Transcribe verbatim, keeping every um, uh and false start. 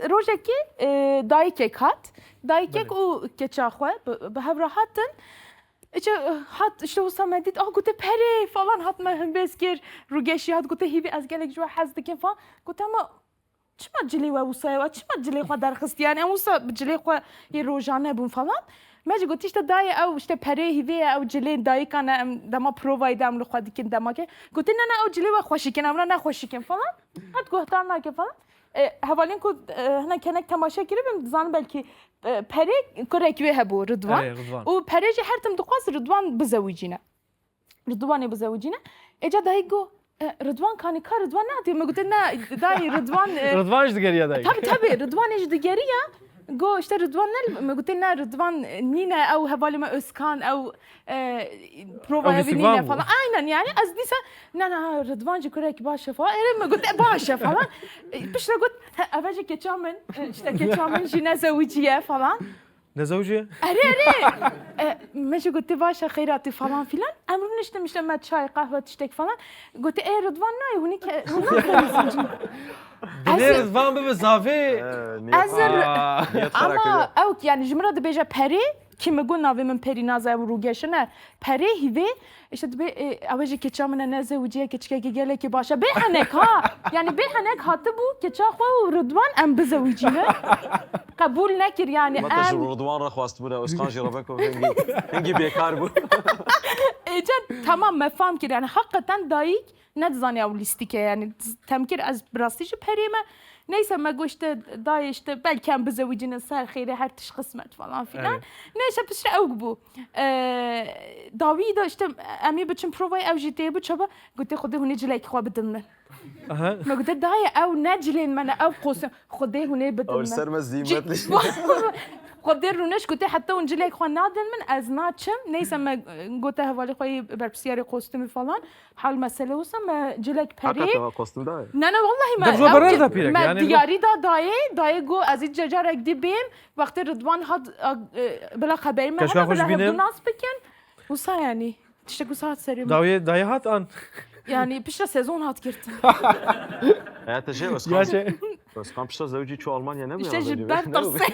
Rojekê, e, dayikek hat. Dayikek û keça xwe bi, bi hev re hatin. Îçe, e, hat, işte, wisa me dît, "Ah," gote, "perê," falan, hat me himbêz kir. Rûgeşî hat, gote, "Hîvî, ez gelek ji we hez dikim," falan. Gote, "Ama çima cilê we wisa ye? Çima cilê xwe derxistiye? Yani, em wisa bi cilê xwe yê rojane bûn," falan. Me jî gotî, işte, dayê ew, işte, perê hîvê ye, ew cilê dayikan e, em dema provayê de em li xwe dikin, dema ke. Gote, "Ne, ne, ew cilê we xweşik in, em ne xweşik in," falan. Hat guhdar nake falan. E, hevalên ku, e, hinek kenek temaşe kiribin, dizanin belkî, e, perê kurek wê hebû, Ridwan. Erê, Ridwan. Û perê jî her tim dixwest Ridwan bizewicîne. Ridwanê bizewicîne. Êca dayik got, "E, Ridwan kanî ka Ridwan nehatiye?" Me gote, "Ne, dayê Ridwan, e," Ridwan jî digeriya dayik. Tabii, tabii, Ridwanê jî digeriya. Go, işte, "Ridwan ne?" Me gote, "Ne, Ridwan, e, nîne, ew hevalê me Özkan, ew, e, provaya Ew vî nîne," falan. Aynen yani, ez dîsa, "Ne, ne, Ridwan jî kurek baş e," falan. Erê, me gote, "Baş e," falan. E, piştre got, "He, ev e jî keça min, e, işte, keça min jî nezewiciye," falan. Nezewiciye? Erê, erê. E, me jî gotê, "Baş e, xeyr hatî," falan filan. Em rûniştin, işte, me çay, qehwe, tiştek falan. Gotê, "Ê, Ridwan nayê, hûn ê ke-, hûn naxwînin zincî?" Dilê Ez Ridwan bibe zavê. Ee, niyet, Ez r-, aa, niyet xera ama kiriye. Ew ki, yani, ji min re dibêje perê, ki min got navê min Perînaz e, ew rûgeşin e. Perê hîvê, işte, dibê, e, ew ê jî keça min e, nezewiciye, keçikekî gelekî baş e. Bê henek ha. Yani, bê henek hatibû, keça xwe û Ridwan em bizewicînin. Qebûl nekir, yani, Mete ji em Ridwan re xwestibû ne, Özkan jî re veko hingî, hingî bêkar bû. Êca, tamam, me fam kir, yani, hakikaten dayik nedizane ew lîstîk e, yani, tem kir ez bi rastî ji perê me. Neyse, me got, işte, dayê, işte, belkî em bizewicînin, ser xêrê, her tişt qismet falan filan. Evet. Neyse, piştre ew bû. Ee, dawî de, işte, em ê biçin provayê, ew jî tê bû çaba. Gotê, "Xwedê hûn ê cilekî xwe bidin min." Aha. Me gote, "Dayê, ew ne cilên me ne, ew kostüm. Xwedê hûn ê bidin Ew min." Ser me zîmet Ci-, lê. Xwedê rûneş gote, "Heta hûn cilek xwe nadin min, ez naçim." Neyse, me, e, gote hevalê xwe yê berpirsiyarê kostümî falan. Hal mesele wisa me cilek perê. Hakikaten kostüm dayê. Ne, ne, wallahî me, Dibjo ew berer ki-, de pîrek, me yani diyarî da dayê, dayê go, "Ez î cecarek dî bêm." Wextê Ridwan hat, a, e, bila xeberî me Keşka hebe, bila xweş hevdu bînin. Nas bikin. Wisa yani. Tiştek wisa hat serê min. Dawiyê, dayê hat an. Yani piştre sezon hat girtin. Heyate şey, Özkan. Ya şey. Özkan piştre zewcî çû Almanya ne bu İşte ya? Ji ber tirsê.